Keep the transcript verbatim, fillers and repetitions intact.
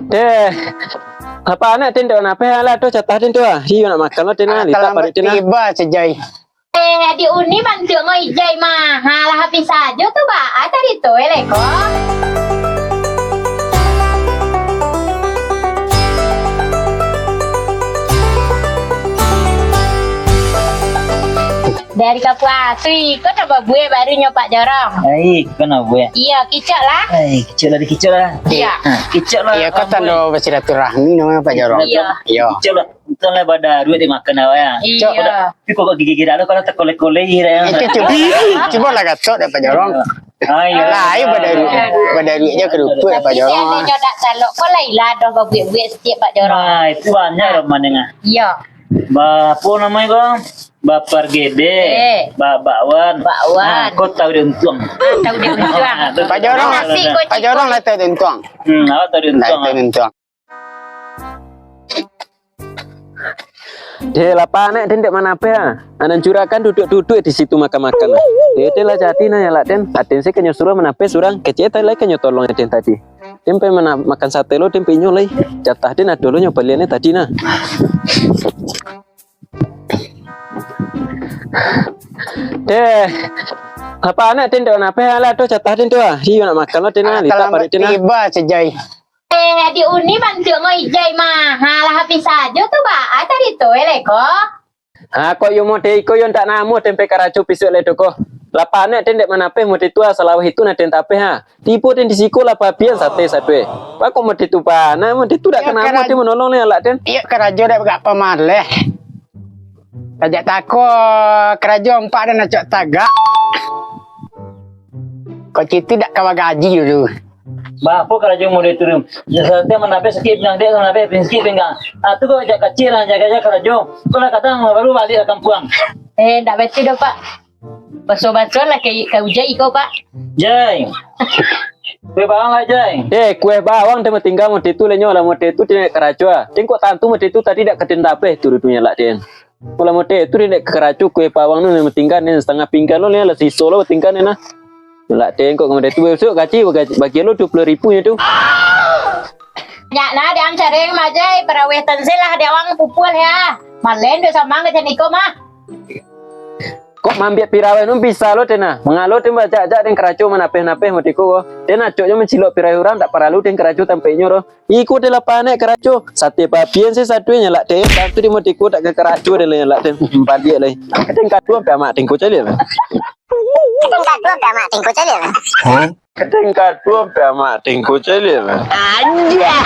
Deh, apa anak ten dek napeh lah tu catah ten tu ah. Iyo nak makan lo ten ah, litak parik ten ah. Tiba saja. Eh, di uni bantuak ngo ijai mah. Ha, lah habis sajo tu ba. Ah, tadi tu eh leko. Dari kapuasui, ko tambah buih baru nyo Pak Jorong. Ai, ko na buih. Iya, kicok lah. Ai, kicok lah, dikicok lah. Iya. Ha, kicok lah. Iya, ko tando bersilaturahmi namanya Pak Jorong. Iya. Iya. Kicok lah. Untuang lah badaruak dimakan awak ya. Iya. Tapi kok gigi-gigi dah lo kalau terkolek-kolek dah ya. Itu cuba, cuba lah gatok dah Pak Jorong. Ah, iya. Lah, ayo badaruak. Badaruak je kerupuk dah Pak Jorong. Tapi seandainya dak talok, kok lah ilah dah babuik-buik setiap Pak Jorong. Ah, itu banyak orang mandanga. Iya. Ba, apa namanya kau? Bapar gede, eh. Ba, bakwan. Bakwan. Ah, kau tahu dia untuang. Ah, tahu dia untuang. Ah, tu Pak Jorong. Nasi kau Pak Jorong lah tahu dia untuang. Hmm, awak tahu dia untuang. Lah tahu dia untuang. Deh, lapar anak den dek manapeh ah. Anak curakan duduk-duduk di situ makan-makan ah. Deh, den lah jadi nah nyalak den. Aden se kanyo suruh manapeh surang. Kecek tadi lai kanyo tolong aden tadi. Den pe mana-, makan sate lo, den pe inyo lai. Jatah den ado lo nyo balian tadi nah. Deh, apa anak den dek manapeh lah tu jatah den tu ah. Iyo nak makan lo den ah, litak parik den ah. Tiba saja. Eh, di uni bantuak ngo ijai mah. Ha, lah habis sajo tu ba. Ah, tadi tu eh leko. Ha, kok yo mode iko yo ndak namuah den pe karajo pisuak lai tu ko. Lapar anak den dek manapeh mode tu ah, salawah itu nah den tapeh ha. Tibo den di siko lah papian sate satue. Pak kok mode tu bana, mode tu dak kena mode manolong ni alak den. Iyo karajo dak gak pamaleh. Tajak tako karajo ampak den acok tagak. Kok citi dak kawa gaji dulu. Ba, apo karajo mode tu, Rum? Satiap manapeh sakik pinggang dek, manapeh sakik pinggang. Ah, tu kok jak kacil lah, jaga-jaga karajo. Kok lah kadang baru baliak lah kampuang. Eh, ndak batua doh, Pak. Baso-baso lah ka, ka ujai iko, Pak. Jai. Kue bawang lah, Jai. Eh, kue bawang tu matingga mode tu, lenyo lah mode tu, tidak karajo ah. Tengok tantu mode tu tadi dak kaden tapeh tu dunia lak den. Kalau mode tu dek karajo kue bawang tu matingga ni setengah pinggan lo ni lah siso lo matingga ni nah. Lah tengok ka mode tu besok gaji bagi, bagi lo dua puluh ribu nyo tu. Nyak nah, di am careng majai, paraweh tanselah di awang pupul ya. Malen dek samang ka janiko mah. Kok mambiak pirawai nun bisa lo tena? Mangalo tena bajak-jak den karajo manapeh-napeh mode ko. Den acoknyo mancilok pirawai urang dak paralu den karajo tampeknyo ro. Iko adalah panek karajo. Sate papian se satu nyalak den. Tantu di mode ko dak ka karajo den nyalak den. Baliak lai. Kadang katuan pe amak tengko caliak. Kadang katuan pe amak tengko caliak. Kadang katuan pe amak tengko caliak. Anjay.